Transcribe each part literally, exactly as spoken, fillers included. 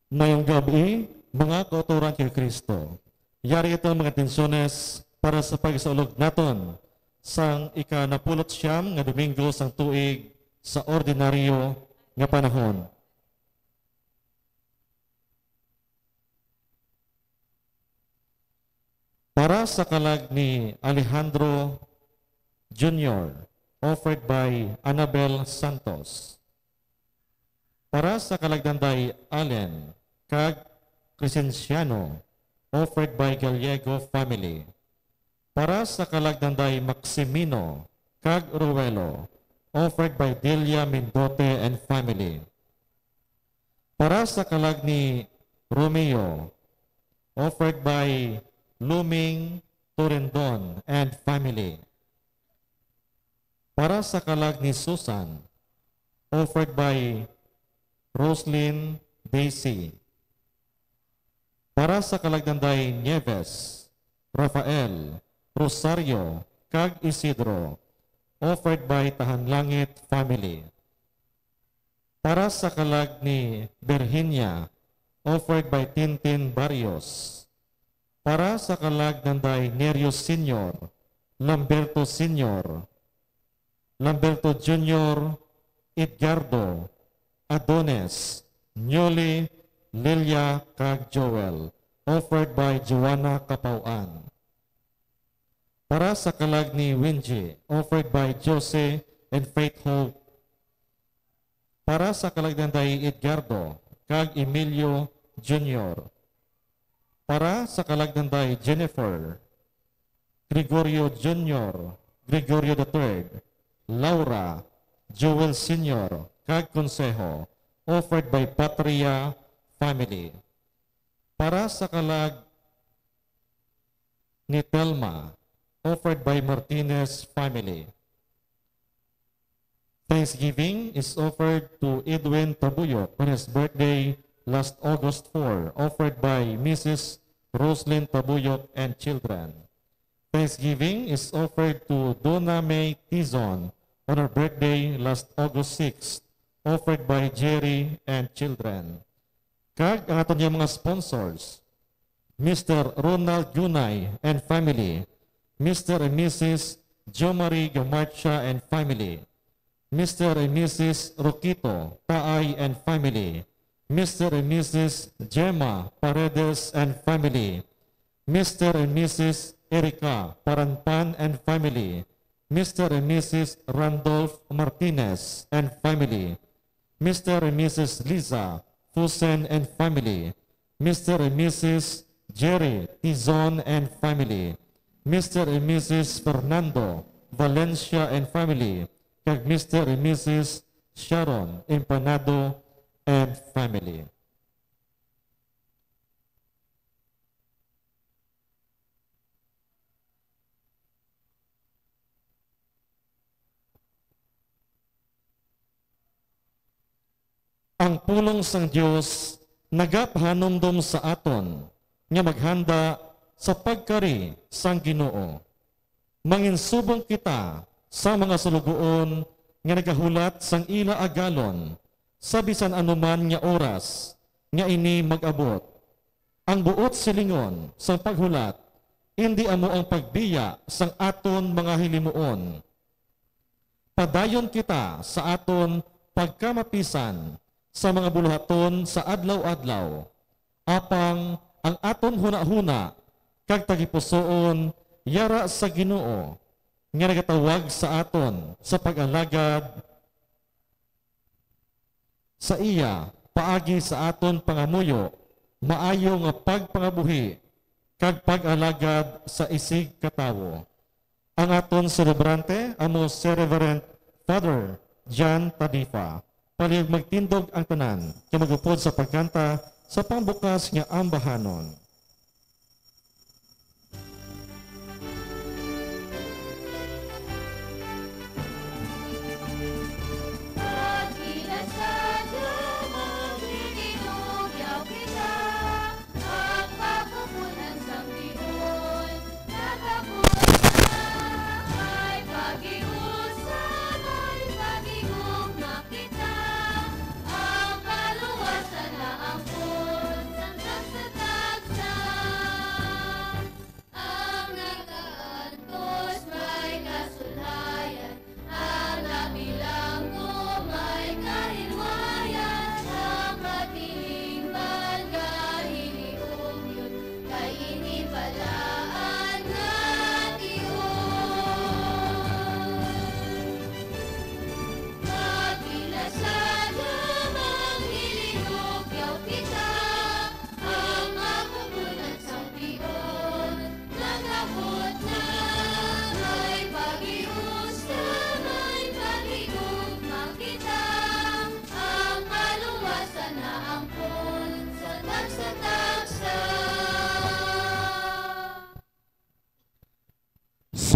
Mayong gab-i, mga kautoran kay Kristo. Yari ito ang mga intensyones para sa pagsaulog naton sang ika-napulot siyam nga Domingo sang tuig sa ordinaryo nga panahon. Para sa kalag ni Alejandro Junior, offered by Annabel Santos. Para sa kalag ni Danday Allen kag Crescenciano, offered by Gallego family. Para sa kalag ni Danday Maximino kag Ruelo, offered by Delia Mindote and family. Para sa kalag ni Romeo, offered by Luming Torendon and family. Para sa kalag ni Susan, offered by Roslyn Daisy. Para sa kalag ni Danday Nieves, Rafael, Rosario, kag Isidro, offered by Tahanlangit family. Para sa kalag ni Virginia, offered by Tintin Barrios. Para sa kalag ni Danday Nerio Senior, Lamberto Senior, Lamberto Junior, Edgardo, Adonis, Newly, Lilia, kag Joel, offered by Joanna Capauan. Para sa kalag ni Winji, offered by Jose and Faith Hope. Para sa kalag ni Danday Edgardo kag Emilio Junior. Para sa kalag ni Danday Jennifer, Gregorio Junior, Gregorio the third, Laura, Joel Senior, kag Consejo, offered by Patria family. Para sa kalag ni Telma, offered by Martinez family. Thanksgiving is offered to Edwin Tabuyok on his birthday last August four, offered by Missus Roslyn Tabuyok and children. Thanksgiving is offered to Donna May Tizon on her birthday last August six, offered by Jerry and children. Kag ang aton nga mga sponsors, Mister Ronald Gunay and family, Mister and Missus Jomari Gamarcha and family, Mister and Missus Roquito Taay and family, Mister and Missus Gemma Paredes and family, Mister and Missus Erica Paranpan and family, Mister and Missus Randolph Martinez and family, Mister and Missus Liza Fusen and family, Mister and Missus Jerry Tizon and family, Mister and Missus Fernando Valencia and family, kag Mister and Missus Sharon Empanado and family. Ang pulong sang Dios nagapahanumdom sa aton nga maghanda sa pagkari sang Ginoo. Manginsubong kita sa mga sulugoon nga nagahulat sang ila agalon sa bisan anuman nga oras nga ini mag-abot. Ang buot silingon sang paghulat indi amo ang pagbiya sang aton mga hilimuon. Padayon kita sa aton pagkamapisan sa mga buluhaton sa adlaw-adlaw, apang ang aton hunahuna kag tagipusoon yara sa Ginoo, nga nagatawag sa aton sa pag-alagad sa iya paagi sa aton pangamuyo, maayo nga pagpangabuhi, kag pag-alagad sa isigkatawo. Ang aton selebrante amo si Reverend Father John Tadifa. Palihog magtindog ang tanan, kag mag-upod sa pagkanta sa pambukas nga ambahanon.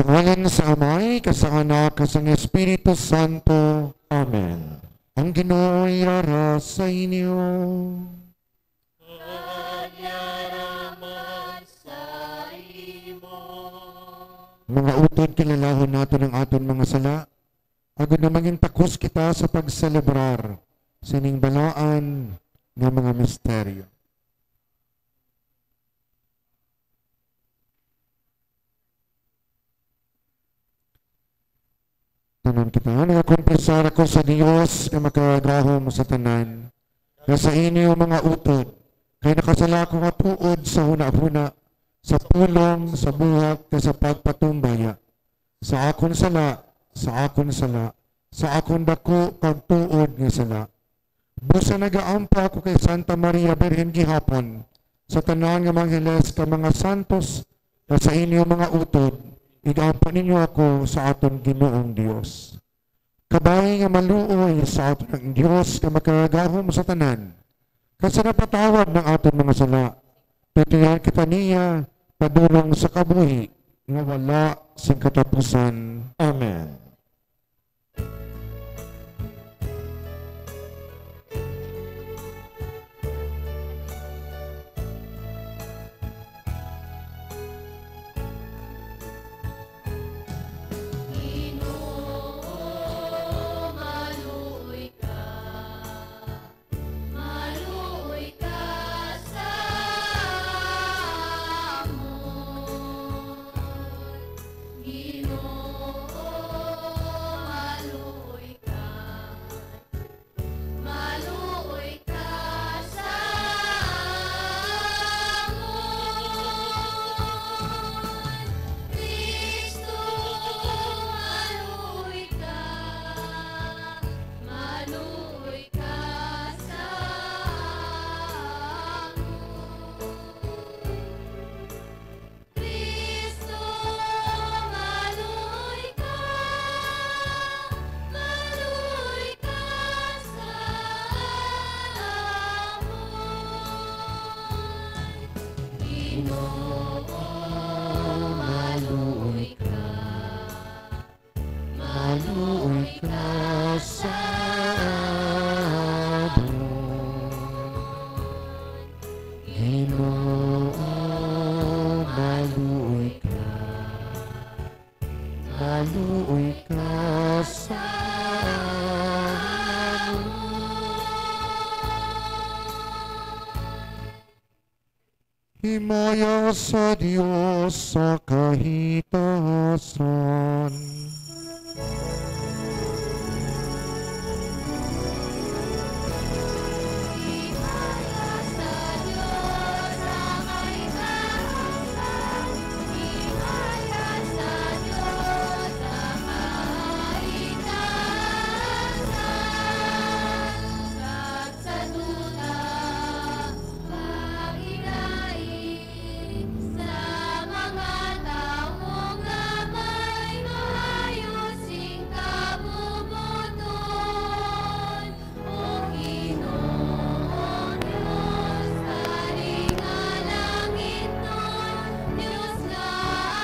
Sa ngalan sa Amay, kag sa Anak, kag sa Espiritu Santo. Amen. Ang Ginoo ira sa inyo. Kag yara man sa imo. Mga utod, kilalahon naton ang aton mga sala, agod nga mangin takos kita sa pagselebrar sining balaan nga mga misteryo. Tanan kita, nagakumpisar ako sa Dios nga makagagahom sa tanan, nga sa inyo mga utod, kay nakasala ako nga tuod sa hunahuna, sa pulong, sa buhat, kag sa pagpatumbaya, sa akon sala, sa akon sala, sa akon daku kag tuod nga sala. Busa nagaampo ako kay Santa Maria Birhen gihapon, sa tanan nga mga angeles kag mga santos, kag sa inyo mga utod, igampo ninyo ako sa aton Ginoong Dios. Kabay nga maluoy sa aton ang Dios nga makagagahom sa tanan, kag sa napatawad ng aton mga sala, tutuyan kita niya padulong sa kabuhi nga wala sing katapusan. Amen. Ginoo, maluoy ka. Maluoy ka sa amon, Ginoo, maluoy ka, maluoy ka sa amon. Kristo, maluoy ka, maluoy ka sa amon. Kristo, maluoy ka, maluoy ka sa amon. Ginoo, maluoy ka. Maluoy ka sa amon, Ginoo, maluoy ka. Maluoy ka sa amon. Himaya sa Dios sa kahitasan. Sa duta, paghinai sa mga tawo nga may maayo sing kabubot-on. O Ginoong Dios, Hari nga langitnon, Dios nga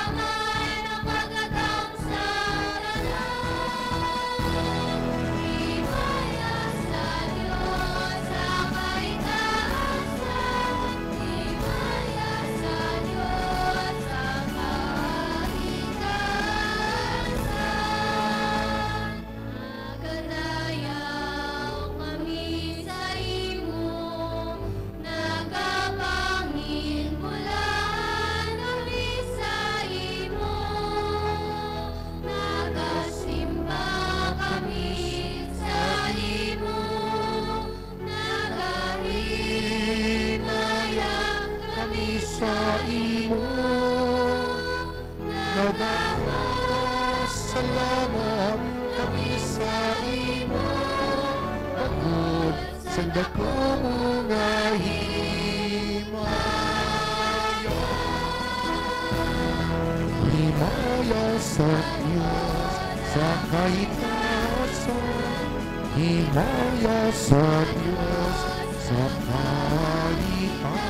Amay nga Makagagahom sa tanan. Himaya sa Dios sa kahitaasan. Himaya sa Dios sa kahitaasan. Nagadayaw kami sa imo, nagapangin-bulahan kami sa imo, nagasimba kami sa imo, nagahimaya kami sa imo, nagapasalamat kami sa imo, bangod sang dako mo nga himaya. Himaya sa Dios sa kahitaasan. Himaya sa Dios sa kahitaasan.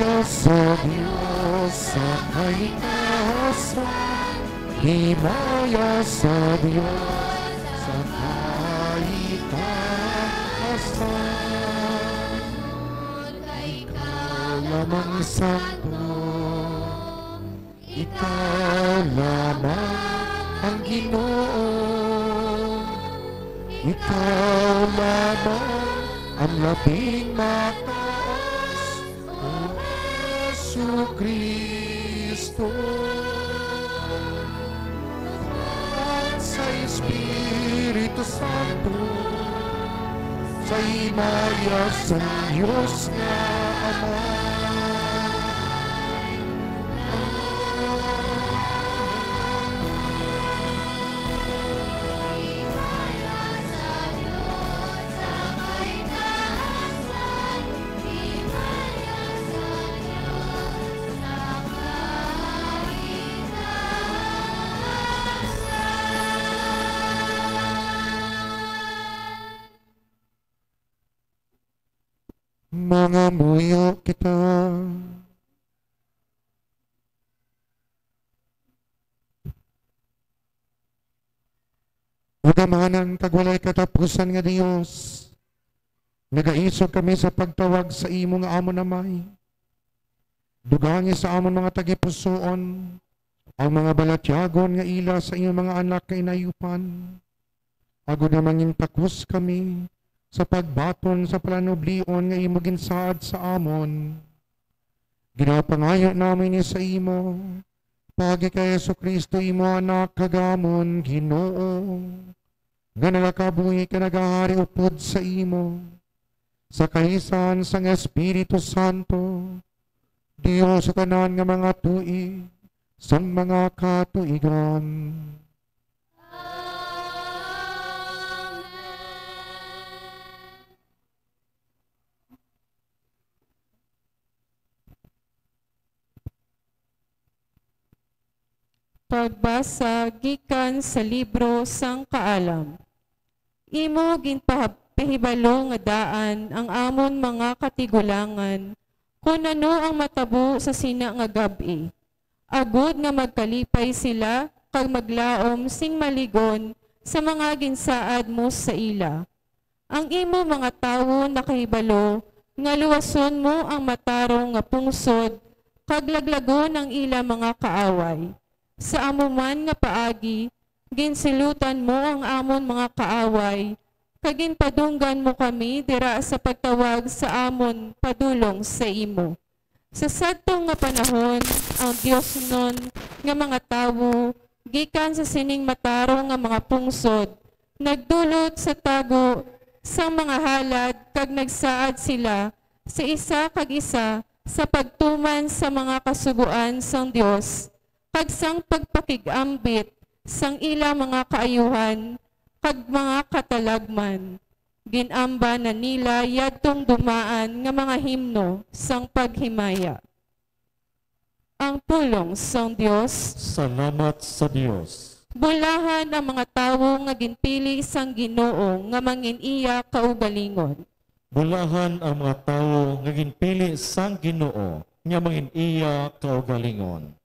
Sa Dios sa kaitaasan, himaya sa Dios sa kaitaasan. Ikaw lamang santo, ikaw lamang ang Ginoo, ikaw lamang ang labing mataas, O Jesucristo. Sa Espiritu Santo, sa himaya sa Dios nga Amay. Mangamuyo kita. O Amahan kag walay katapusan nga Dios, nagaisog kami sa pagtawag sa imo nga amon Amay. Dugangi sa amon mga tagipusoon ang mga balatyagon nga ila sa imo mga anak nga inayupan, agod nga mangin takos kami sa pagbaton sa palanublion nga imo ginsaad sa amon. Ginapangayo namin ini sa imo, paagi kay Jesu-Cristo, imo Anak, kag amon Ginoo, nga nagakabuhi kag nagahari upod sa imo, sa kahisan sang Espiritu Santo, Dios sa tanan nga mga tuig sang mga katuigan. Amen. Pagbasa gikan sa libro sang Kaalam. Imo ginpahab-, pahibalo nga daan ang amon mga katigulangan, kon ano ang matabo sa sina nga gab-i, agod nga magkalipay sila kag maglaom sing malig-on sa mga ginsaad mo sa ila. Ang imo mga tawo nakahibalo nga luwason mo ang matarong nga pungsod kag laglagon ang ila mga kaaway. Sa amo man nga paagi, ginsilutan mo ang amon mga kaaway, kag ginpadunggan mo kami dira sa pagtawag sa amon padulong sa imo. Sa sadto nga panahon, ang diosnon nga mga tawo gikan sa sining matarong nga mga pungsod nagdulot sa tago sang mga halad kag nagsaad sila sa isa kag isa sa pagtuman sa mga kasugoan sang Dios kag sang pagpakig-ambit sang ila mga kaayuhan kag mga katalagman. Gin-amba na nila yadtong dumaan nga mga himno sang paghimaya. Ang pulong sang Dios. Salamat sa Dios. Bulahan ang mga tawo nga ginpili sang Ginoo nga mangin-iya kaugalingon. Bulahan ang mga tawo nga ginpili sang Ginoo nga mangin-iya kaugalingon.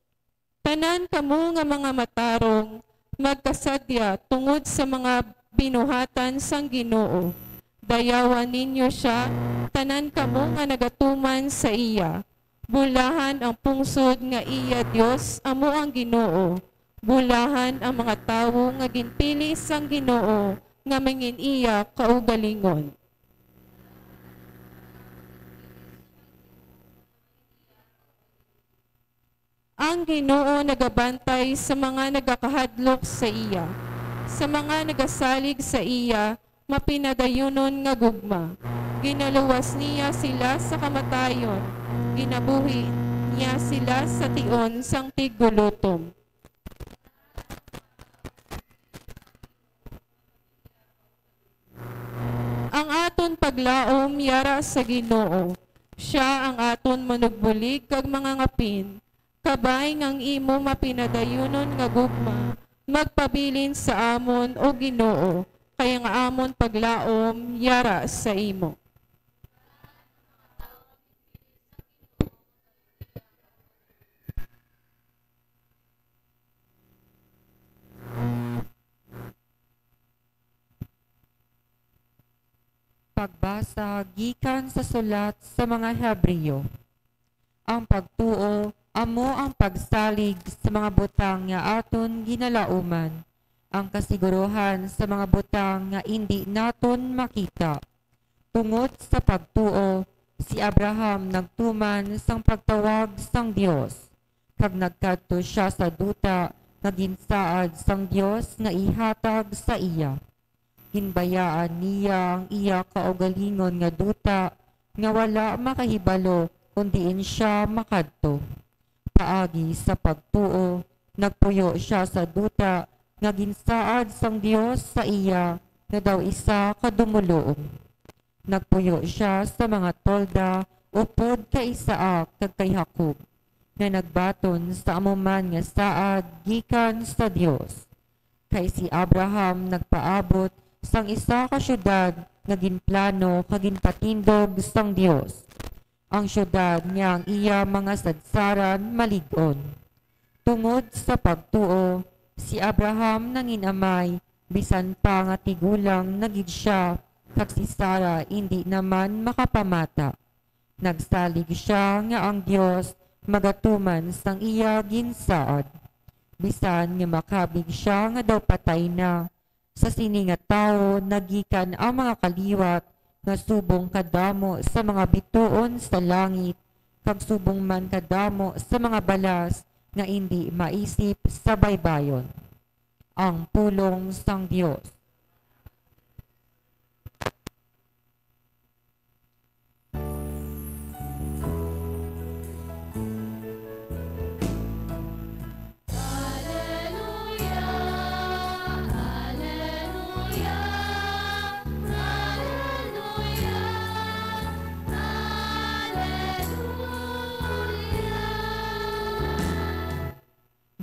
Tanan kamo nga mga matarong, magkasadya tungod sa mga binuhatan sang Ginoo. Dayawa ninyo sia, tanan kamo nga nagatuman sa iya. Bulahan ang pungsod nga iya Dios amo ang Ginoo. Bulahan ang mga tawo nga ginpili sang Ginoo nga mangin-iya kaugalingon. Ang Ginoo nagabantay sa mga nagakahadlok sa iya, sa mga nagasalig sa iya mapinadayunon nga gugma. Ginaluwas niya sila sa kamatayon, ginabuhi niya sila sa tion sang tiggulotom. Ang aton paglaom yara sa Ginoo. Sia ang aton manugbulig kag mangangapin. Kabay nga ang imo mapinadayunon nga gugma magpabilin sa amon, O Ginoo, kay ang amon paglaom yara sa imo. Pagbasa gikan sa sulat sa mga Hebreo. Ang pagtuo amo ang pagsalig sa mga butang nga aton ginalauman, ang kasiguruhan sa mga butang nga indi naton makita. Tungod sa pagtuo, si Abraham nagtuman sang pagtawag sang Dios, kag nagkadto sia sa duta nga ginsaad sang Dios nga ihatag sa iya. Ginbayaan niya ang iya kaugalingon nga duta nga wala makahibalo kon diin sia makadto. Paagi sa pagtuo, nagpuyo sia sa duta nga ginsaad sang Dios sa iya nga daw isa ka dumoluong. Nagpuyo sia sa mga tolda upod kay Isaac kag kay Jacob, nga nagbaton sa amo man nga saad gikan sa Dios. Kay si Abraham nagpaabot sang isa ka siyudad nga ginplano kag ginpatindog sang Dios, ang siyudad nga ang iya mga sadsaran malig-on. Tungod sa pagtuo, si Abraham nangin-amay bisan pa nga tigulang na gid sia, kag si Sara indi naman makapamata. Nagsalig sia nga ang Dios magatuman sang iya ginsaad, bisan nga makabig sia nga daw patay na. Sa sini nga tawo nagikan ang mga kaliwat nga subong kadamo sa mga bituon sa langit, kag subong man kadamo sa mga balas nga indi maisip sa baybayon. Ang pulong sang Dios.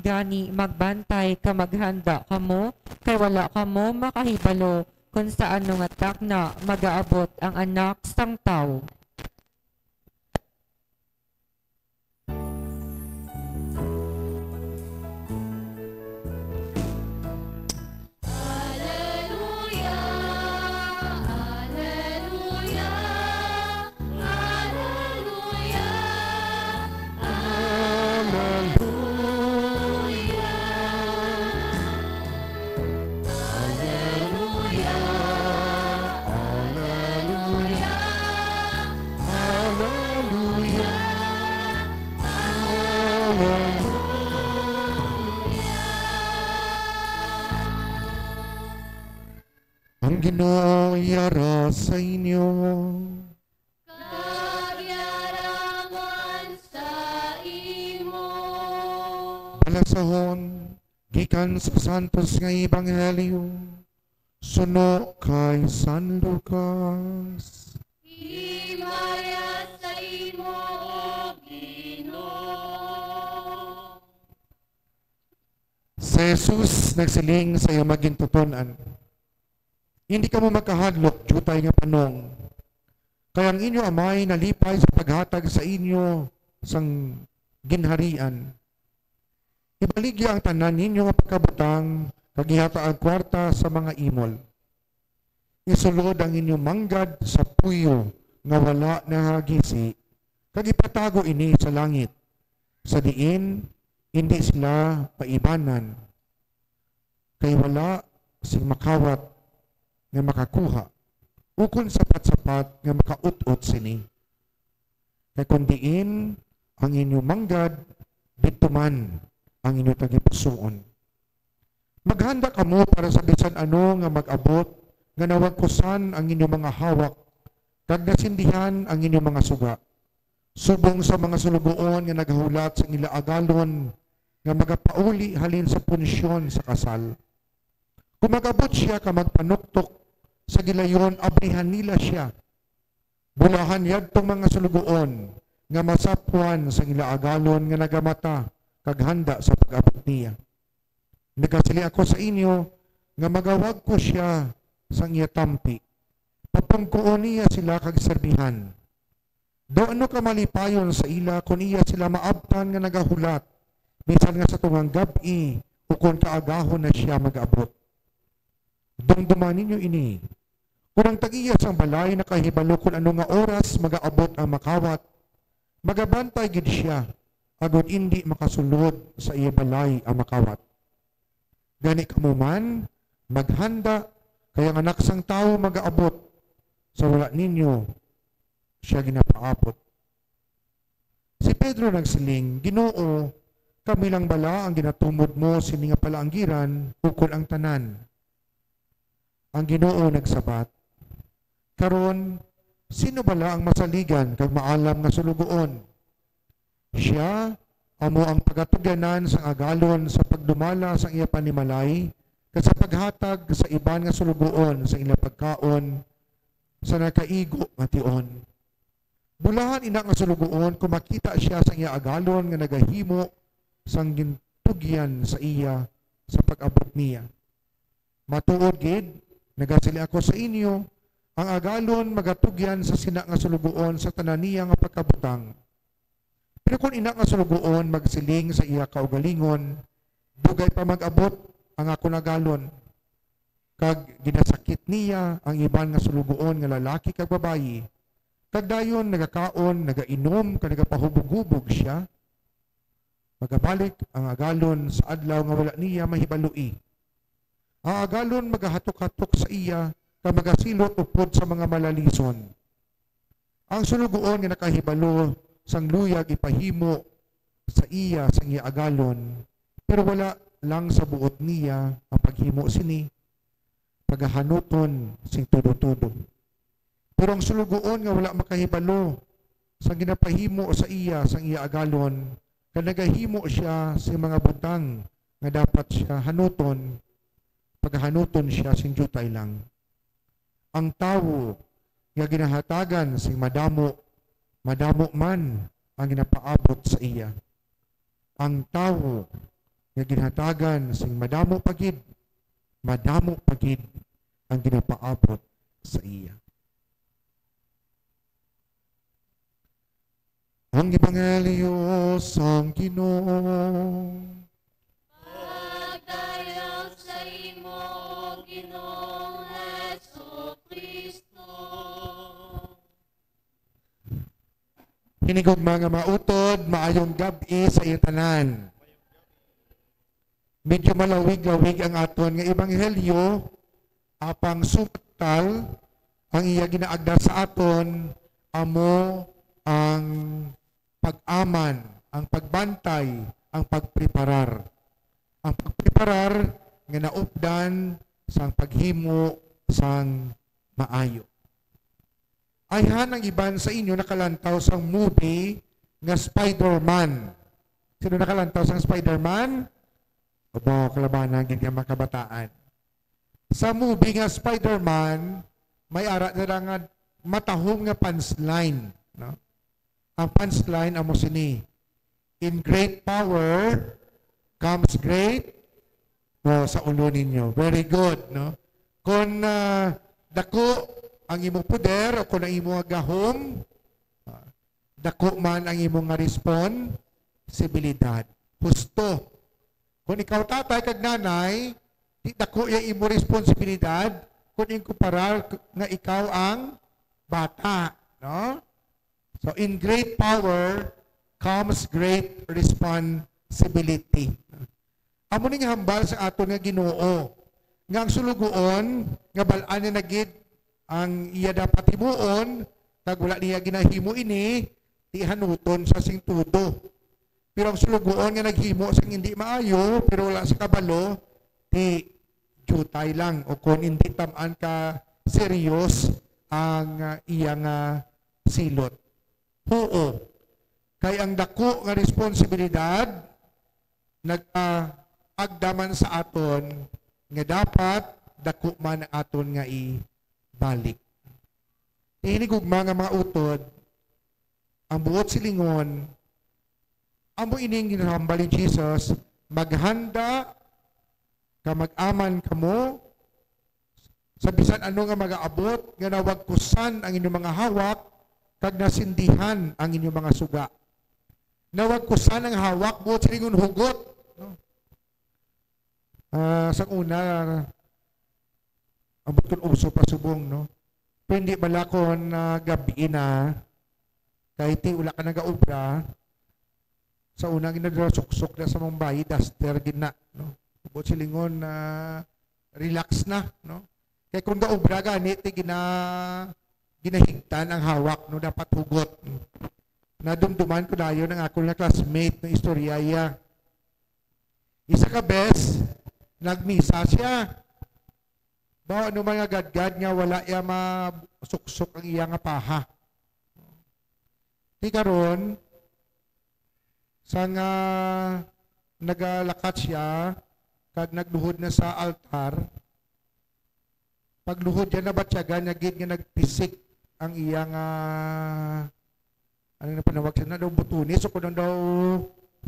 Gani, magbantay kag maghanda kamo, kay wala kamo makahibalo kon sa ano nga takna magaabot ang Anak sang Tawo. Ang Ginoo yara sa inyo. Kag yara man sa imo. Balasahon gikan sa Santos nga Ebanghelyo suno kay San Lucas. Himaya sa imo, O Ginoo. Si Jesus nagsiling sa iya mga gintuton-an, "Indi kamo magkahadlok, diutay nga panong, kay ang inyo Amay nalipay sa paghatag sa inyo sang ginharian. Ibaligya ang tanan ninyo nga pagkabutang kag ihata ang kuwarta sa mga imol. Isulod ang inyo manggad sa puyo nga wala nagahisi, kag ipatago ini sa langit, sa diin indi sila maibanan, kay wala sing makawat nga makakuha, ukon sapat-sapat nga makaut-ot sini. Kay kon diin ang inyo manggad, didto man ang inyo tagipusoon. Maghanda kamo para sa bisan ano nga mag-abot, nga nawagkusan ang inyo mga hawak, kag nasindihan ang inyo mga suga, subong sa mga sulugoon nga nagahulat sa ila agalon nga magapauli halin sa punsyon sa kasal. Kung mag-abot sia ka magpanuktok sa gilayon, abrihan nila sia. Bulahan yadtong mga sulugoon nga masapwan sang ila agalon nga nagamata kag handa sa pag-abot niya. Nagasiling ako sa inyo nga magawagkos sia sang iya tampi. Papungkoon niya sila kag serbihan. Daw ano ka malipayon sa ila kon iya sila maabtan nga nagahulat, bisan nga sa tungang gab-i, ukon kaagahon na sia mag-abot. Dumduma ninyo ini, Kon ang tag-iya sang balay nakahibalo kon ano nga oras magaabot ang makawat, magabantay gid sia agod indi makasulod sa iya balay ang makawat. Gani kamo man, maghanda, kay ang Anak sang Tawo magaabot sa wala ninyo sia ginapaabot. Si Pedro nagsiling, "Ginoo, kami lang bala ang ginatumod mo sini nga palaanggiran ukon ang tanan?" Ang Ginoo nagsabat, "Karon, sino bala ang masaligan kag maalam nga suloguon? Sia amo ang pagatugyanan sang agalon sa pagdumala sang iya panimalay kag sa paghatag sa iban nga suloguon sa ila pagkaon sa nakaigo nga tion. Bulahan ina nga suloguon kon makita sia sang iya agalon nga nagahimo sang gintugyan sa iya sa pag-abot niya. Matuod gid, nagasiling ako sa inyo, ang agalon magatugyan sa sina nga suloguon sa tanan niya nga pagkabutang. Pero kon ina nga suloguon magsiling sa iya kaugalingon, 'Dugay pa mag-abot ang akon agalon,' kag ginasakit niya ang iban nga suloguon nga lalaki kag babayi, kag dayon nagakaon, nagainom, kag nagapahubog-hubog sia, magabalik ang agalon sa adlaw nga wala niya mahibaloi. Ang agalon magahatok-hatok sa iya kag magasilot upod sa mga malalison. Ang suloguon nga nakahibalo sang luyag ipahimo sa iya sang iya agalon, pero wala lang sa buot niya ang paghimo sini, pagahanuton sing tudo-tudo. Pero ang suloguon nga wala makahibalo sang ginapahimo sa iya sang iya agalon, kag nagahimo sia sing mga butang nga dapat sia hanuton, pagahanuton sia sing diutay lang. Ang tawo nga ginahatagan sing madamo, madamo man ang ginapaabot sa iya. Ang tawo nga ginahatagan sing madamo pa gid, madamo pa gid ang ginapaabot sa iya." Ang Ebanghelyo sang Ginoo. Pagdayag sa imo, Ginoong Jesu-Cristo. Hinigugma nga mautod, maayong gab-i sa iyo tanan. Medyo malawig-lawig ang aton nga ebanghelyo, apang sumatal ang iya ginaagda sa aton amo ang pag-aman, ang pagbantay, ang pagpreparar. Ang pagpreparar nga naupdan sang paghimo sang maayo. Ayhan, ang iban sa inyo nakalantaw sang movie nga Spider-Man. Sino nakalantaw sang Spider-Man? Abo, kalabanan gid nga mga kabataan. Sa movie nga Spider-Man, may ara dira nga matahom nga punchline, no? Ang punchline amo sini, "In great power comes great," oh, sa ulo ninyo. Very good, no? Kung, ah, dako ang imong poder o kung ang imong gahom, ah, dako man ang imong nga responsibilidad. Husto. Kung ikaw tatay kag nanay, di dako yung imo responsibilidad kung ikumparar k-, nga ikaw ang bata, no? So, "In great power comes great responsibility." Amo ning hambal sa aton nga Ginoo, nga ang sulugoon nga bal-an niya na gid ang iya dapat himuon, kag wala niya ginahimo ini, ti hanuton sa sing tudo. Pero ang sulugoon nga naghimo sang hindi maayo, pero wala sa kabalo, ti diutay lang, o kon hindi tam-an ka serious ang, ah, iya nga silot. Huo, kay ang dako nga responsibilidad nagaagda man sa aton nga dapat dako man ang aton nga ibalik. Hinigugma nga mga utod, ang buot silingon, amo ining ginahambal ni Jesus, "Maghanda ka, mag-aman kamo sa bisan ano nga magaabot, nga nawagkusan ang inyong mga hawak, kag nasindihan ang inyong mga suga." Nawagkusan ang hawak, buot silingon hugot, no? Ah, sa una, ambot kun uso pa subong, no? Pwede bala kung, ah, gabi na, kahit di wala ka nagaobra, sa una, ginasuksok na sa mga bayi, duster gid na, no? Buot silingon na relax na, no? Kay kung gaobra gani, ti gina-, ginahigtan ang hawak, no? Dapat hugot, no? Nadumduman ko dayon ang akon nga classmate, no? Istorya iya. Isa ka bes, nagmisa siya. Bawo ano man nga gadgad nga wala iya masuksok ang iya nga paha. Ti karon, sang, ah, nagalakat siya, kag nagluhod na sa altar, pagluhod niya, nabatyagan niya gid nga nagpisik ang iya nga, ano na panawag siya na daw, butunis, o kung daw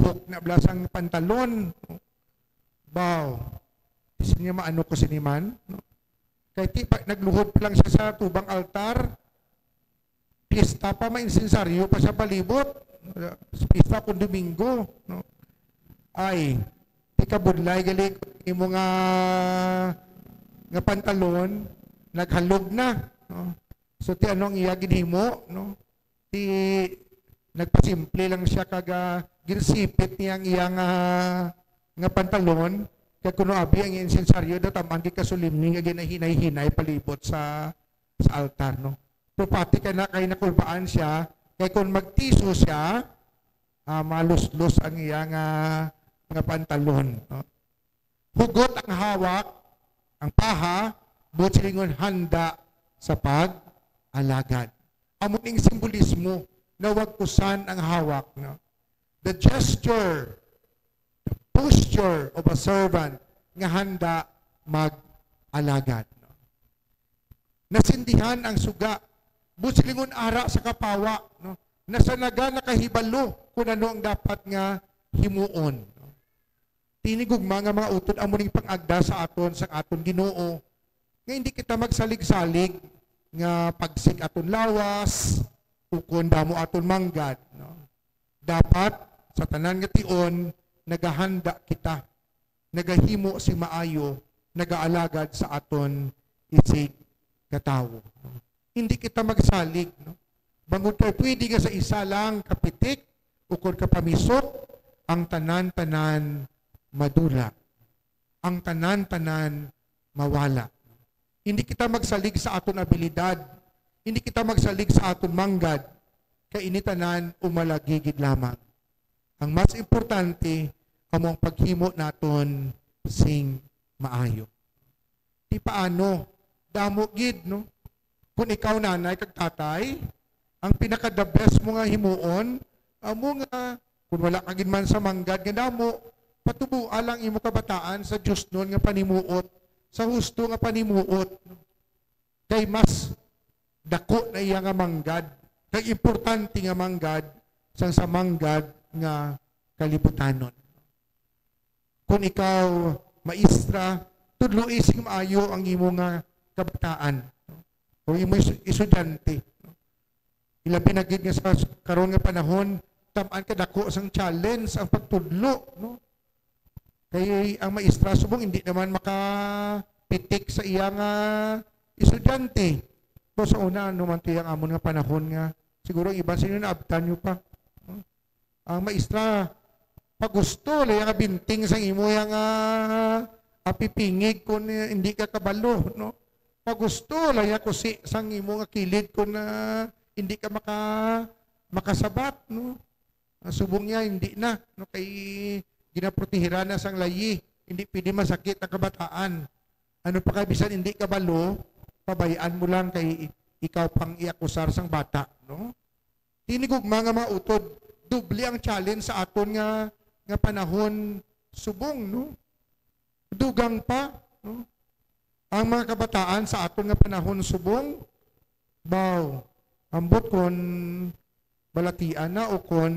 hook na bala sang pantalon. Baw, di siya maano ko siniman, no? Kay ti pa, nagluhod pa lang siya sa tubang altar, pista pa, may insensaryo pa sa palibot. Pista kung Domingo, no? Ay, di ka budlay gali, imo nga, nga pantalon, naghalog na, no? So, ti ano ang iya ginhimo, no? Ti nagpasimple lang siya kag, ah, ginsipit niya ang iya nga, nga pantalon, kag kuno abi ang insensaryo daw, tam-an gid kasolemne nga ginahinay-hinay palibot sa, sa altar, no? Pero pati ka na kay nakulbaan siya, kay kung magtiso siya, ah, maluslos ang iya nga, nga pantalon, no? Hugot ang hawak, ang paha, buot silingon, handa sa pag-alagad. Amo ning simbolismo na wagkusan ang hawak, no? The gesture, the posture of a servant nga handa mag-alagad, no? Nasindihan ang suga, buot silingon, ara sa kapawa, no? Nasanagan, nakahibalo kung ano ang dapat nga himuon, no? Ti ini gugma nga mga utod, amo ning pang-agda sa aton sang aton Ginoo, nga hindi kita magsalig-salig nga pagsik aton lawas ukon damo aton manggad, no? Dapat sa tanan nga tion nagahanda kita, nagahimo sing maayo, nagaalagad sa aton isig katawo. Hindi kita magsalig, no? Bangod kay pwede nga sa isa lang ka pitik ukon ka pamisok, ang tanan-tanan madula, ang tanan-tanan mawala. Hindi kita magsalig sa aton abilidad, hindi kita magsalig sa aton manggad, kay ini tanan umalagi gid lamang. Ang mas importante amo ang paghimo naton sing maayo. Ti paano? Damo gid, no? Kung ikaw nanay kag tatay, ang pinaka the best mo nga himuon, amo nga, kung wala ka gid man sa manggad nga damo, patuboa lang imo kabataan sa diosnon nga panimuot, sa husto nga panimuot. Kay mas dako na iya nga manggad, kag importante nga manggad, sang sa manggad nga kalibutanon. Kung ikaw, maestra, tudloi sing maayo ang imo nga kabataan, no? O imo is-, estudyante, no? Ilabi na gid nga sa karon nga panahon, tam-an kadako sang challenge ang pagtudlo, no? Kay ang maestra subong hindi naman makapitik sa iya nga estudyante. Pero sa una, ano man to yung amon nga panahon nga, siguro ang iban sa inyo naabtan nyo pa, no? Ang maestra, pagusto la iya nga binting sang imo iya nga apipingig kung, eh, hindi ka kabalo, no? Pagusto la iya kusi sang imo nga kilid kung, ah, hindi ka maka-, makasabat, no? Ah, subong niya, hindi na, no? Kay ginaprotehiran na sang layi, hindi pwede masakit ang kabataan. Ano pa kay bisan hindi kabalo, pabayaan mo lang kay ikaw pang iakusar sang bata, no? Ti ini gugma nga mga utod, doble ang challenge sa aton nga, nga panahon subong, no? Dugang pa, no? Ang mga kabataan sa aton nga panahon subong, baw, ambot kon balatian na o kon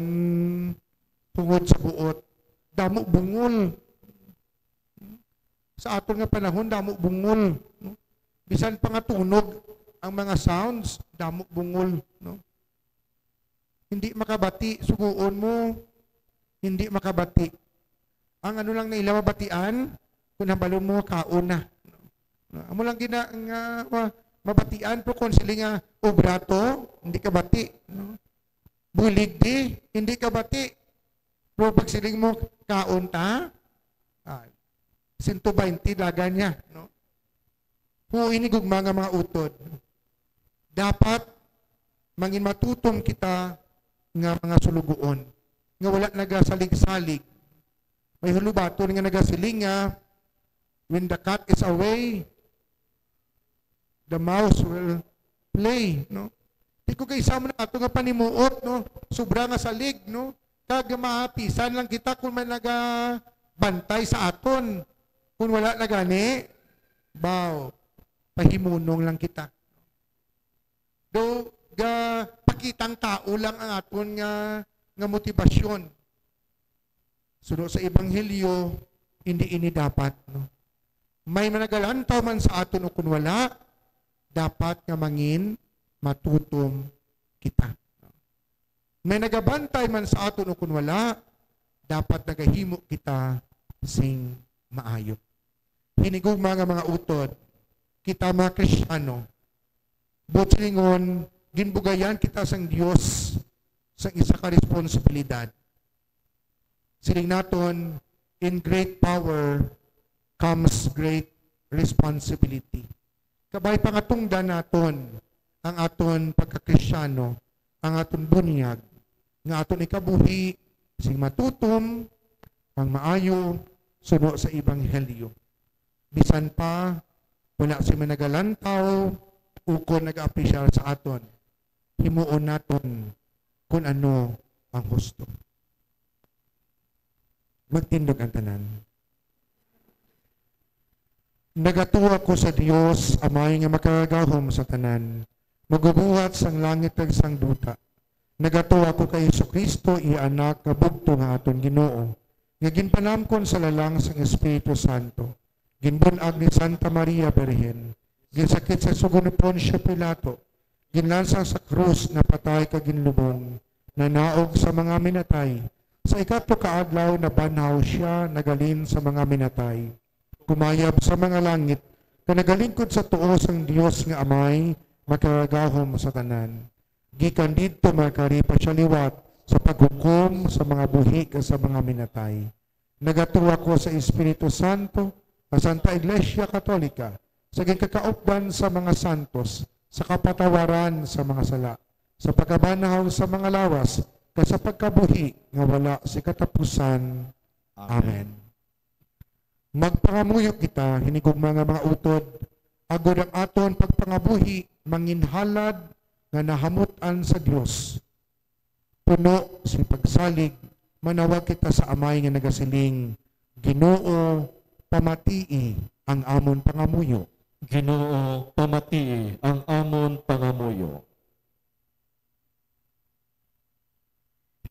tungod sa buot, damo bungol. Sa aton nga panahon, damo bungol, no? Bisan pa nga tunog ang mga sounds, damo bungol, no? Hindi makabati, sugoon mo, hindi makabati. Ang ano lang na ila mabatian, kung nabalon mo, kaon na. Amo lang gina-, nga, wa-, mabatian, pero kung siling nga, "Obra to," hindi ka bati, no? "Bulig di," hindi ka bati. Pero pag siling mo, "Kaon ta," ah, sento baynte dagan niya, no? Huo ini gugma nga mga utod. Dapat mangin matutom kita nga mga sulugoon, nga wala nagasalig-salig. May hulubaton nga nagasiling nga, "When the cat is away, the mouse will play," no? Di ko kay isa man ato nga panimuot, no? Sobra nga salig, no? Kag mapisan lang kita kung may nagabantay sa aton. Kung wala na gani, baw, pahimunong lang kita. Do, ga, pakitang tao lang ang aton nga, nga motibasyon. Suno sa ebanghelyo, hindi ini dapat, no? May managalantaw man sa aton o kun wala, dapat nga mangin matutom kita. May nagabantay man sa aton o kun wala, dapat nagahimo kita sing maayo. Hinigugma nga mga utod, kita mga Kristiyano, buot silingon, ginbugayan kita sang Dios sang isa ka responsibilidad. Siling naton, "In great power comes great responsibility." Kabay pa nga tungdan naton ang aton pagka-Kristiyano, ang aton bunyag, nga aton ikabuhi sing matutom, ang maayo, suno sa ebanghelyo. Bisan pa wala sing managalantaw ukon nag-aapresyar sa aton, himuon naton kun ano ang husto. Magtindog ang tanan. Nagatuo ako sa Dios, Amay nga Makagagahom sa tanan, Magbubuhat sang langit kag sang duta. Nagatuo ako kay Jesu-Cristo, iya Anak nga bugtong nga aton Ginoo, nga ginpanamkon sa lalang sang Espiritu Santo, ginbun-ag ni Santa Maria Birhen, ginsakit sa sugo ni Poncio Pilato, ginlansang sa krus, napatay kag ginlubong, nanaog sa mga minatay. Sa ikatlo ka adlaw nabanhaw sia, naghalin sa mga minatay, kumayab sa mga langit, kag nagalingkod sa tuo sang Dios nga Amay, Makagagahom sa tanan. Gikan didto makakari pa sia liwat sa paghukom sa mga buhi kag sa mga minatay. Nagatuo ako sa Espiritu Santo, sa Santa Iglesia Katolika, sa ginkakaupdan sa mga santos, sa kapatawaran sa mga sala, sa pagkabanhaw sa mga lawas, kag sa pagkabuhi nga wala sing katapusan. Amen. Amen. Magpangamuyo kita, hinigugma nga mga utod, agod ang aton pagpangabuhi manginhalad nga nahamut-an sa Dios. Puno sing pagsalig, manawag kita sa Amay nga nagasiling, "Ginoo, pamatii ang amon pangamuyo." Ginoo, pamatii ang amon pangamuyo.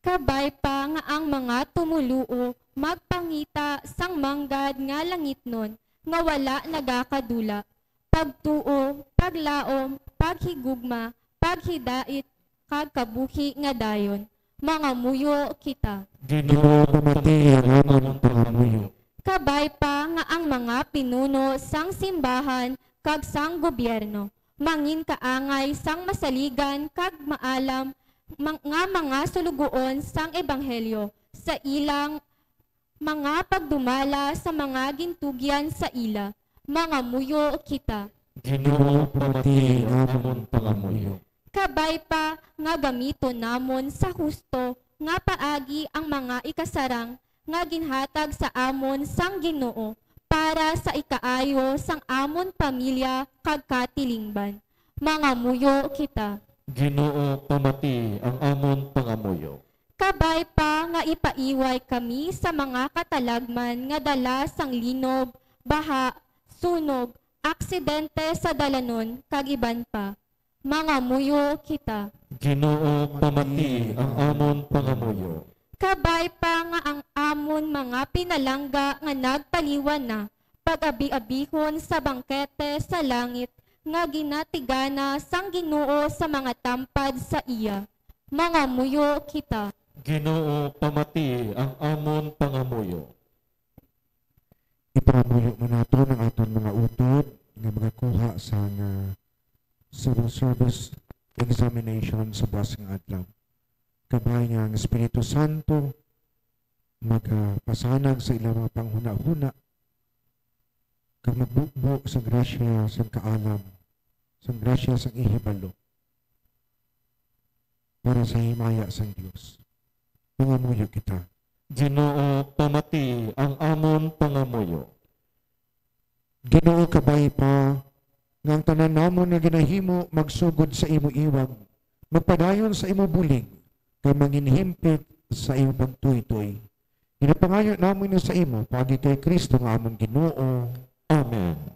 Kabay pa nga ang mga tumoluo magpangita sang manggad nga langitnon nga wala nagakadula, pagtuo, paglaom, paghigugma, paghidait, kag kabuhi nga dayon. Mangamuyo kita. Ginoo, pamatii ang amon pangamuyo. Kabay pa nga ang mga pinuno sang simbahan kag sang gobyerno manginkaangay sang masaligan kag maalam mang-, nga mga sulugoon sang ebanghelyo sa ilang mga pagdumala sa mga gintugyan sa ila. Mangamuyo kita. Ginoo, pamatii ang amon pangamuyo. Kabay pa nga gamiton namon sa husto nga paagi ang mga ikasarang nga ginhatag sa amon sang Ginoo para sa ikaayo sang amon pamilya kag katilingban. Mangamuyo kita. Ginoo, pamatii ang amon pangamuyo. Kabay pa nga ipaiway kami sa mga katalagman nga dala sang linog, baha, sunog, aksidente sa dalanon, kag iban pa. Mangamuyo kita. Ginoo, pamatii ang amon pangamuyo. Kabay pa nga ang amon mga pinalangga nga nagpaliwan na, pag-abi-abihon sa bangkete sa langit nga ginatigana sang Ginoo sa mga tampad sa iya. Mangamuyo kita. Ginoo, pamatii ang amon pangamuyo. Ipangamuyo man naton ang aton mga utod nga magakuha sang, ah, civil service examination sa buas nga adlaw. Kabay nga ang Espiritu Santo magapasanag sa ilang mga panghunahuna kag magbubo sa grasya sang kaalam, sang grasya sang ihibalo para sa himaya sang Dios. Mangamuyo kita. Ginoo, pamati ang amon pangamuyo. Ginoo, kabay pa nga ang tanan namon nga ginahimo magsugod sa imo iwag, magpadayon sa imo bulig, kag manginhimpit sa imo pagtuytoy. Ginapangayo namon ini sa imo paagi kay Cristo nga amon Ginoo. Amen.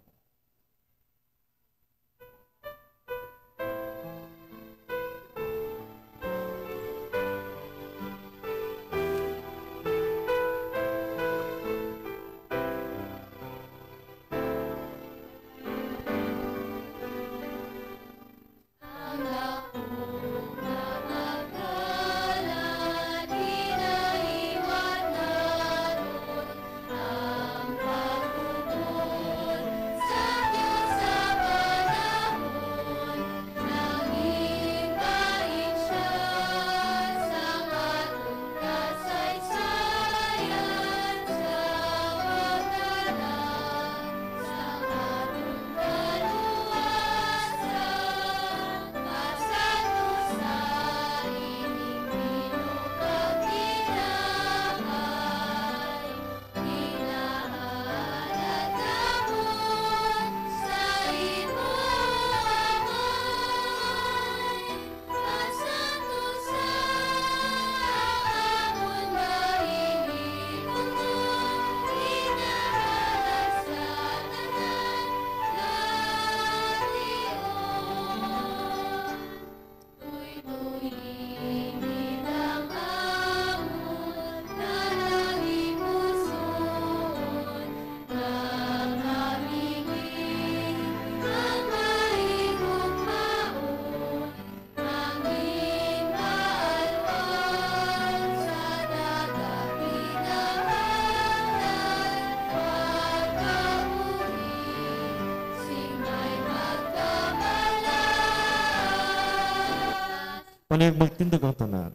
Panayag magtindog ang tanan.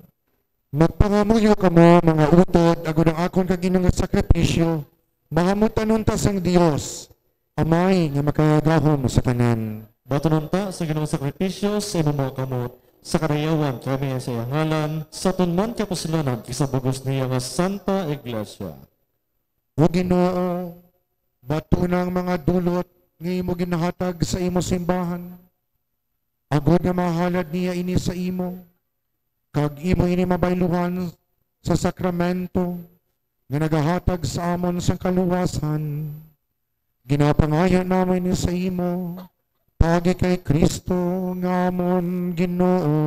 Magpangamuyo kamo, mga utod, agod ang akon kag inyo nga sakripisyo mahamut-an unta sang Dios, Amay nga makagagahom sa tanan. Batunon ta sa Ginoong sakripisyo sa imong mga kamot, sa karayawan kami sa iyang ngalan, sa atonman kapuslanan, kag sa bug-os niya nga Santa Iglesia. O Ginoo, batuna ang mga dulot nga imo ginahatag sa imo simbahan, agod nga mahalad niya ini sa imo, kag imo ini mabayluhan sa sakramento nga nagahatag sa amon sang kaluwasan. Ginapangayo namon ini sa imo, paagi kay Cristo nga amon Ginoo.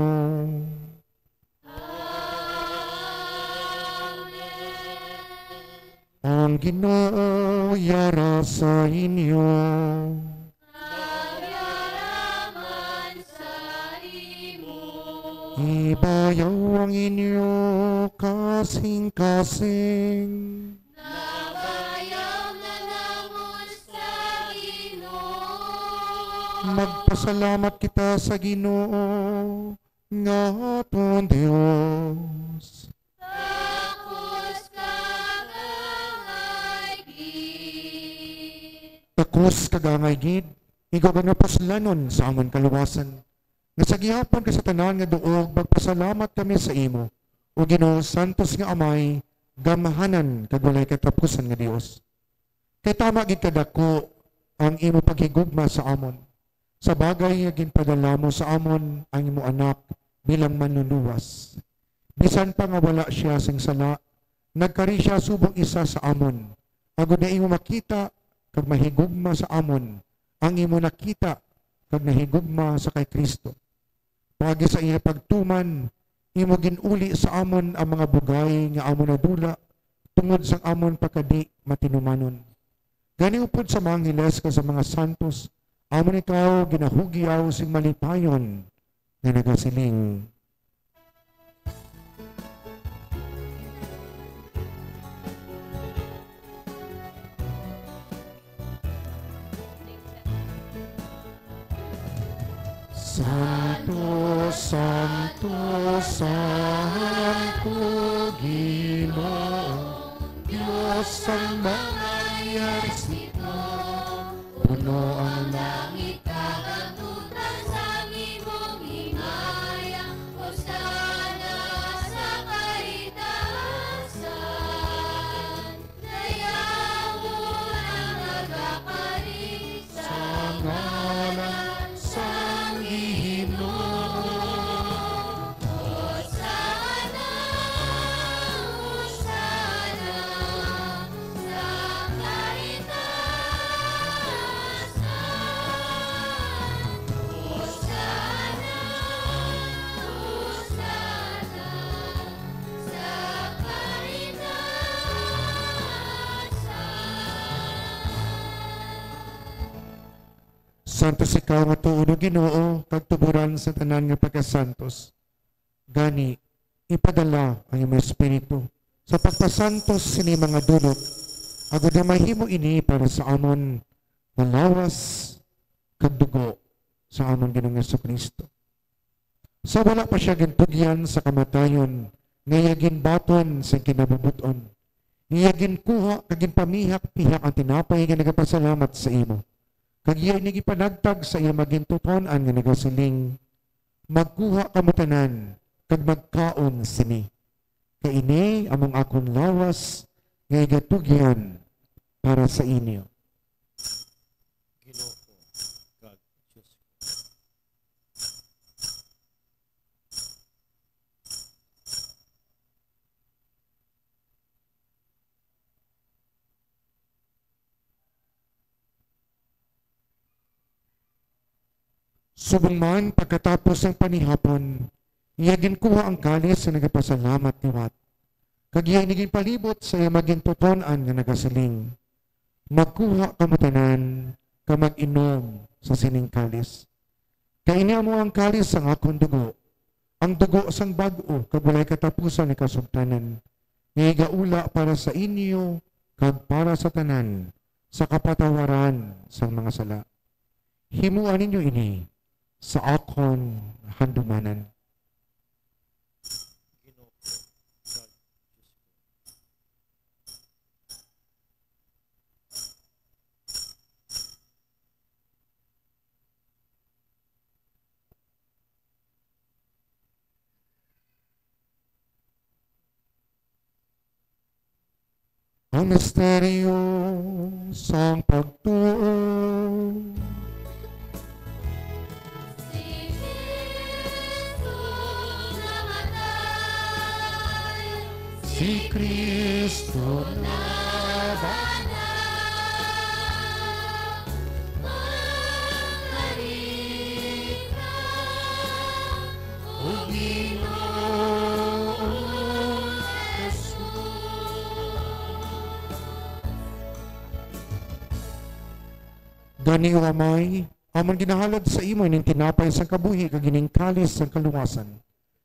Amen. Ang Ginoo yara sa inyo. Nagyaraman sa imo. Ibayaw ang inyo kasing-kasing. Nabayaw na namon sa Ginoo. Magpasalamat kita sa Ginoo nga aton Dios. Takos kag angay gid. Takos kag angay gid, igwa nga puslanon sa amon kaluwasan, nga sa gihapon kag sa tanan nga duog magpasalamat kami sa imo, O Ginoo, santos nga Amay, gamhanan kag walay katapusan nga Dios. Kay tama gid kadako ang imo paghigugma sa amon, sa bagay nga ginpadala mo sa amon ang imo Anak bilang Manluluwas. Bisan pa nga wala sia sing sala, nagkari sia subong isa sa amon, agod nga imo makita kag mahigugma sa amon ang imo nakita kag nahigugma sa kay Cristo. Paagi sa iya pagtuman, imo gin-uli sa amon ang mga bugay nga amon nadula tungod sang amon pagkadi-matinumanon. Gani, upod sa mga angheles kag sa mga santos, amon ikaw ginahugyaw sing malipayon nga nagasiling, Santo, santo, santo, Ginoo, Dios sang mga ehersito, puno ang langit kag ang tutan sang imong himaya. Hosana sa kaitaasan. Dayawon ang nagakari sa ngalan sang Ginoo. Hosana, Hosana sa kaitaasan. Hosana, Hosana sa kaitaasan. Santos ikaw nga tuod, O Ginoo, kag tuboran sa tanan nga pagkasantos. Gani, ipadala ang imong Espiritu sa pagpasantos sini mga dulot, agod nga mahimo ini para sa amon nga lawas kag dugo sa amon Ginoong Jesu-Cristo. Sa wala pa sia gintugyan sa kamatayon, nga iya ginbaton sing kinabubot-on, iya ginkuha kag ginpamihak-pihak ang tinapay nga nagapasalamat sa imo, kag iya ini gipanagtag sa iya magintuton-an nga nagasiling, "Magkuha kamo tanan kag magkaon sini, kay ini amo ang akon lawas nga igatugyan para sa inyo." Ginoo ko kag Dios ko. Subong man, pagkatapos sang panihapon, iya ginkuha ang kalis nga nagapasalamat liwat, kag iya ini ginpalibot sa iya magintuton-an nga nagasiling, "Magkuha kamo tanan kag mag-inom sa sining kalis. Kay ini amo ang kalis sang akon dugo, ang dugo sang bag-o kag walay katapusan nga kasugtanan, nga igaula para sa inyo kag para sa tanan sa kapatawaran sang mga sala. Himoa ninyo ini sa akon handumanan." Ang misteryo sang pagtuo. Si Cristo namatay. Si Cristo nabanhaw. Ang Karita, O Ginoong Jesus. Gani, O Amay, amon ginahalad sa imo ining tinapay sang kabuhi kag ining kalis sang kaluwasan,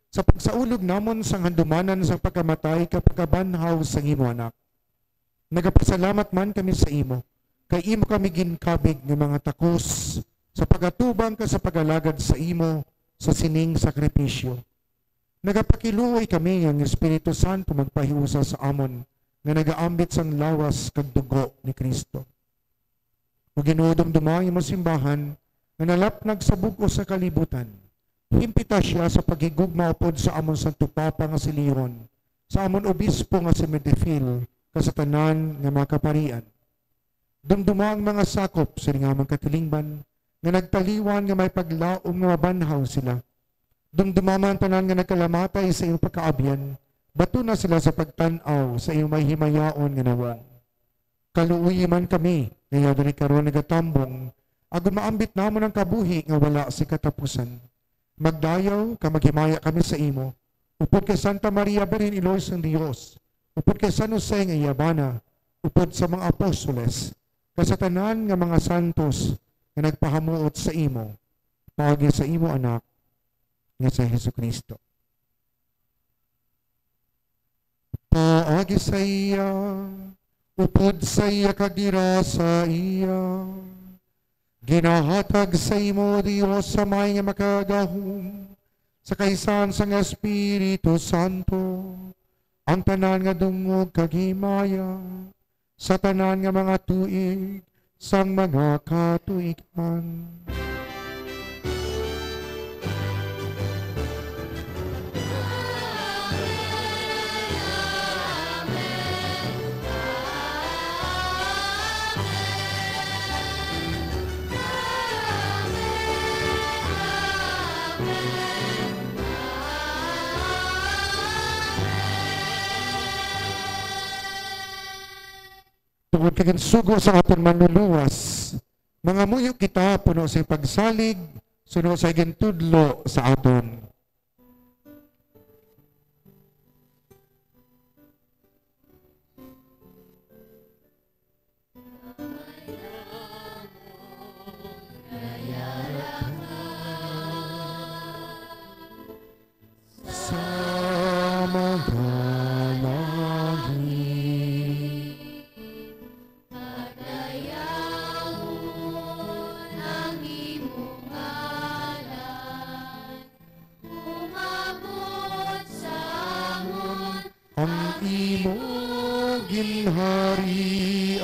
sa pagsaulog namon sang handumanan sang pagkamatay kag pagkabanhaw sang imo Anak. Nagapasalamat man kami sa imo, kay imo kami ginkabig nga mga takos sa pag-atubang kag sa pag-alagad sa imo sa sining sakripisyo. Nagapakiluoy kami nga ang Espiritu Santo magpahiusa sa amon nga nagaambit sang lawas kag dugo ni Cristo. O Ginoo, dumduma ang imo simbahan nga nalapnag sa bug-os nga kalibutan. Himpita sia sa paghigugma upod sa amon Santo Papa nga si Leon, sa amon Obispo nga si Medefil, kag sa tanan nga mga kaparian. Dumduma ang mga sakop sa ning amon katilingban nga nagtaliwan nga may paglaom nga mabanhaw sila. Dumduma man ang tanan nga nagkalamatay sa imong pagkaabyan, batuna sila sa pagtan-aw sa imong may himayaon nga nawong. Kaluoyi man kami nga iya diri karon nagatambong, agod maambit namon ang kabuhi nga wala sing katapusan. Magdayaw kag maghimaya kami sa imo, upod kay Santa Maria, Birhen Iloy sang Dios, upod kay San Jose nga iya bana, upod sa mga apostoles, kag sa tanan nga mga santos nga nagpahamuot sa imo, paagi sa imo Anak nga si Jesu-Cristo. Paagi sa iya, upod sa iya, kag dira sa iya, Ginahatag sa imo, Dios Amay nga makagagahom, sa kaisan sang Espiritu Santo, ang tanan nga dungog kag himaya sa tanan nga mga tuig sang mga katuigan. Tungod kay ginsugo sa aton Manluluwas, mangamuyo kita puno sa pagsalig suno sa gintudlo sa aton. Sa mga langit. Pagdayawon ang imong ngalan, umabot sa amon ang imong ginharian.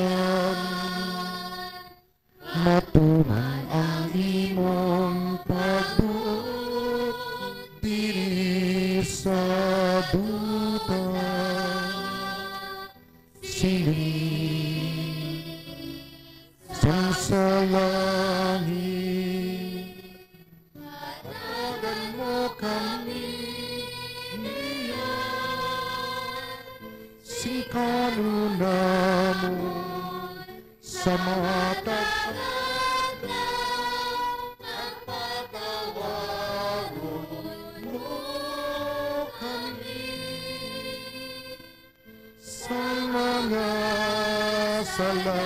Matuman ang imong pagbuot diri sa duta, siling sang sa langit. Hatagan mo kami niyan sing kanunamon sa matag adlaw, kag patawaron mo kami sa mga sala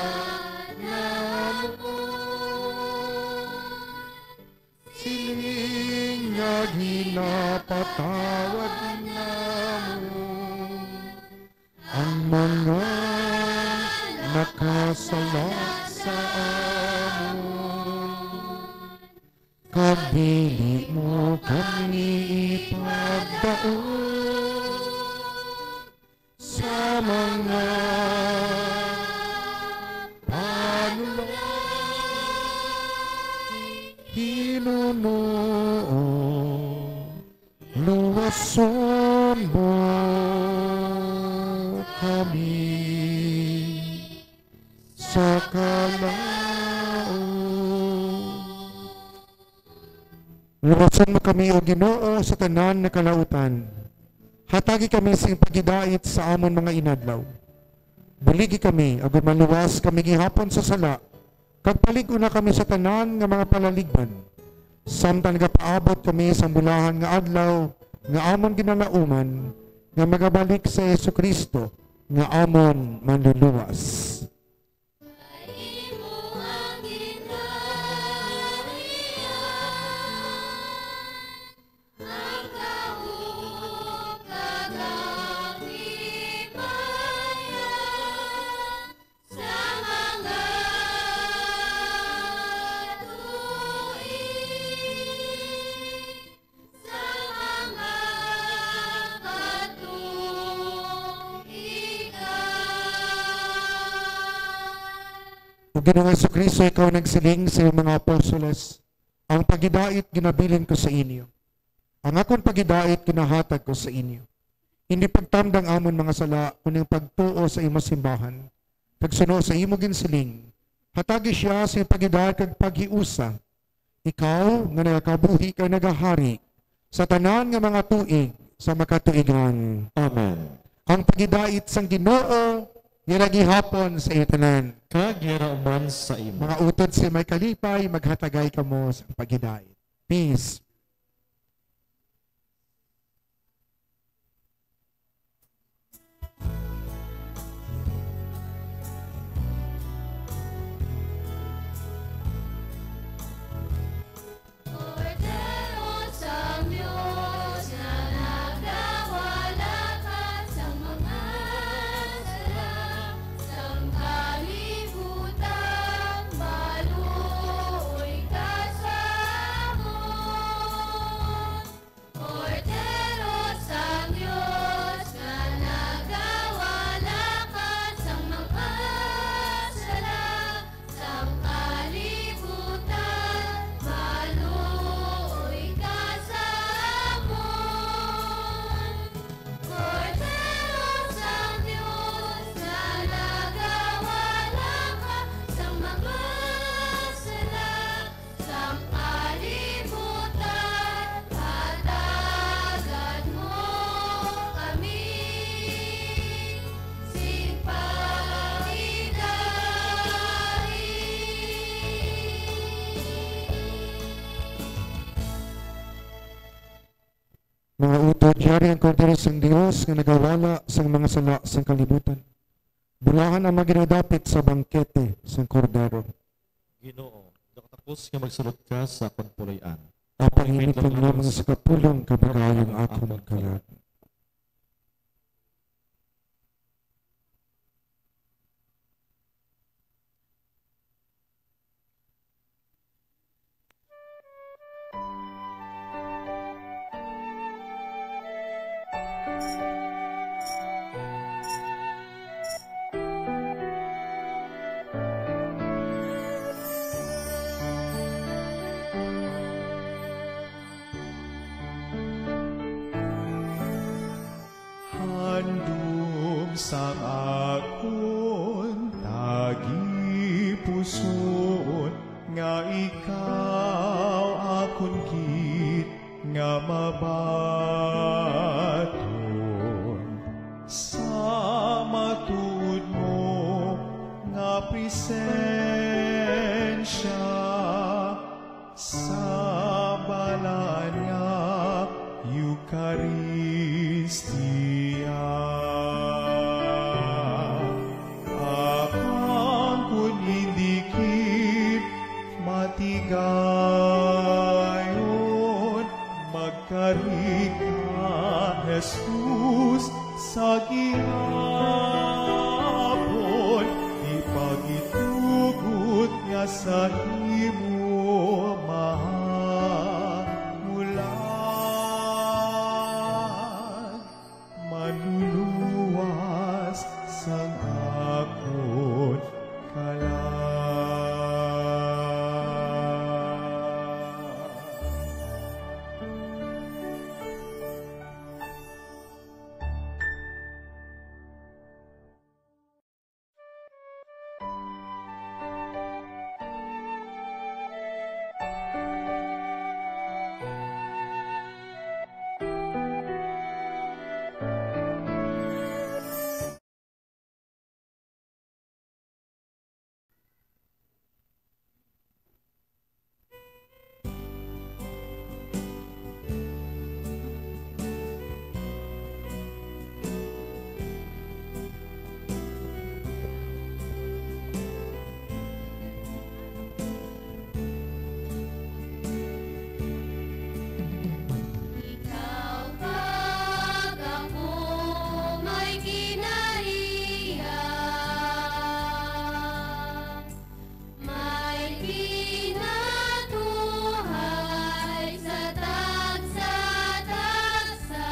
namon. Siling nga ginapatawad namon ang mga nakasala sa amon, kag dili mo kami ipagdaog sa mga panulay, hinunoon luwason mo kami sa kalaut. Luwason mo kami, O Ginoo, sa tanan nga kalautan. Hatagi kami sing paghidait sa amon mga inadlaw. Buligi kami, agod maluwas kami gihapon sa sala, kag palig-on na kami sa tanan nga mga palaligban, samtang nagapaabot kami sang bulahan nga adlaw nga amon ginalauman, nga magabalik si Jesu-Cristo nga amon Manluluwas. Kay imo ang ginharian, ang gahom kag ang himaya sa mga tuig. Sa mga katuigan. O Ginoong Jesu-Cristo, ikaw nagsiling sa iyong mga apostoles, "Ang paghidait ginabilin ko sa inyo, ang akon paghidait ginahatag ko sa inyo." Hindi pagtamda ang amon mga sala, kundi ang pagtuo sa imo simbahan. Kag suno sa imo ginsiling, hatagi sia sa paghidait kag paghiusa, ikaw nga nagakabuhi kag nagahari sa tanan nga mga tuig sa makatuigan. Amen. Ang paghidait sang Ginoo yara gihapon sa iyo tanan. Kag yara man sa imo. Mga utod sa may kalipay, maghatagay kamo sa paghidait. Peace. Kordero sang Dios nga nagawalakat sang mga sala sang kalibutan, baluon Yari ang Kordero sang Dios nga nagawala sang mga sala sang kalibutan. Bulahan ang mga ginadapit sa bangkete sang Kordero. Ginoo, nakatapos nga magsulod ka sa akon puloy-an. Apahimit lang lamang sa kapulong kag pagayo ang akon kalag. Handom sang akon tagipusoon nga ikaw akon gid nga mabaton sa matuod mo nga presensya. Sa balaan nga Eukaristia, apan kon hindi gid matigayon, magkari ka, Jesus, sa gihapon, di pagitugot nga sa imo mahamulan, manluluwas sang akon kalag. Ikaw kag ako may kinaiya, may kinatuhay sa tagsa-tagsa.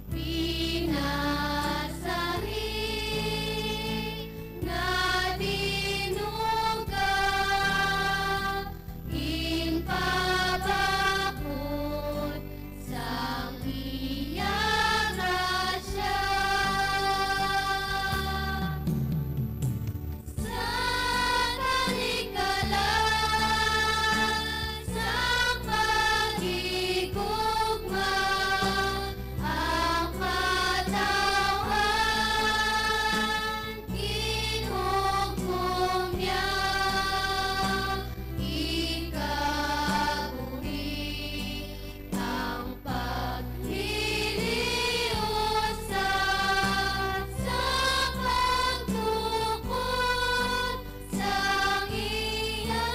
Pinasahi nga dinuga, ginpabakod sang iya grasya. Sa talikalang sa paghigugma, ang katawhan ginugmong niya, ikabuhi. Ang paghiliusa sa pagtukod sang iya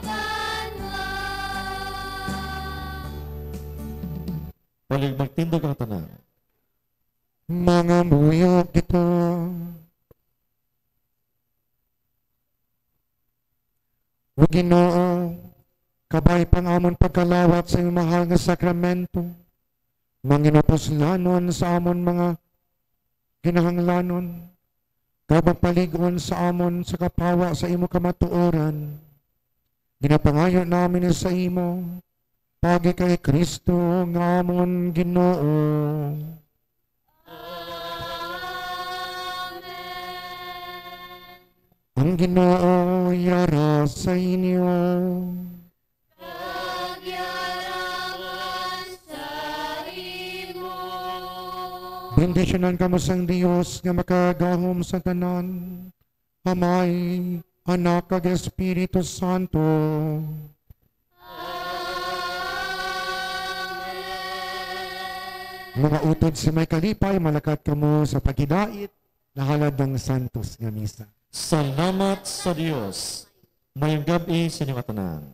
banwa. Palig magtindog ang tanan. Mangabuyog kita. O Ginoo, kabay pa ang amon pagkalawat sa imong mahal nga sakramento, manginupuslanon sa amon mga kinahanglanon, kag magpalig-on sa amon sa kapawa sa imo kamatuoran. Ginapangayo namin sa imo, paagi kay Cristo nga amon Ginoo. Amen. Ang Ginoo yara sa inyo. Kag yara man sa imo. Bendisyonan kamo sang Dios nga makagahom sa tanan, Amay, Anak, kag Espiritu Santo. Mga utod sa may kalipay, malakat kamo sa paghidait, nahalad ng santos nga misa. Salamat sa Dios. Mayong gab-i sa inyo katanan.